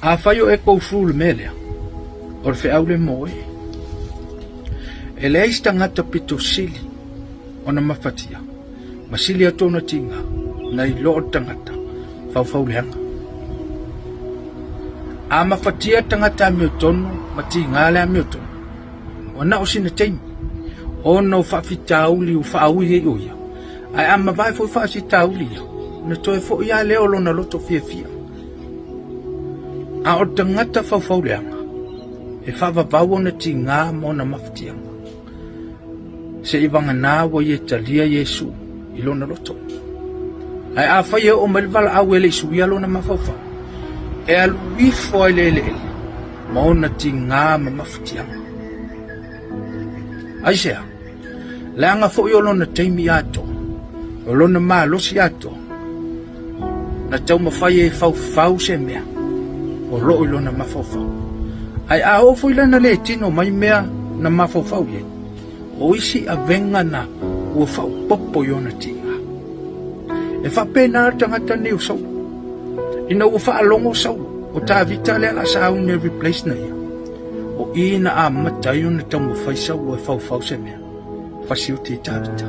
Afai o e go through le mea lea, o le feau lea mo oe. E leai se tagata pito sili ona mafatia ma sili atu ona tiga nai lo o le tagata faufau leaga. A mafatia le tagata amiotonu ma tiga le amiotonu, ua na o sina taimi ona o faafitauli ua faaui ai o ia, ae a mavae foi faasitauli ia, ona toe foi lava lea o lona loto fiafia. A o le tagata faufau leaga, e faavavau ona tiga ma ona mafatiaga, seivagana ua ia talia Iesu i lona loto. Ae afai e oo mai le valaau e le i suia lona mafaufau, e alu ifo ai le eleele ma ona tiga ma mafatiaga. Aisea? Leaga foi o lona taimi atoa, o lona malosi atoa, na taumafai e faufau se mea o loo i lona mafaufau. Ae a oo foi la na le tino mai mea na mafaufau i ai, o isi avega na ua faaopoopo i ona tiga. E faapena le tagata nei o Saulo. Ina ua faalogo Saulo, o Tavita lea la sauni e replace na ia, o i na amata ai ona taumafai Saulo e faufau se mea, fasioti i Tavita.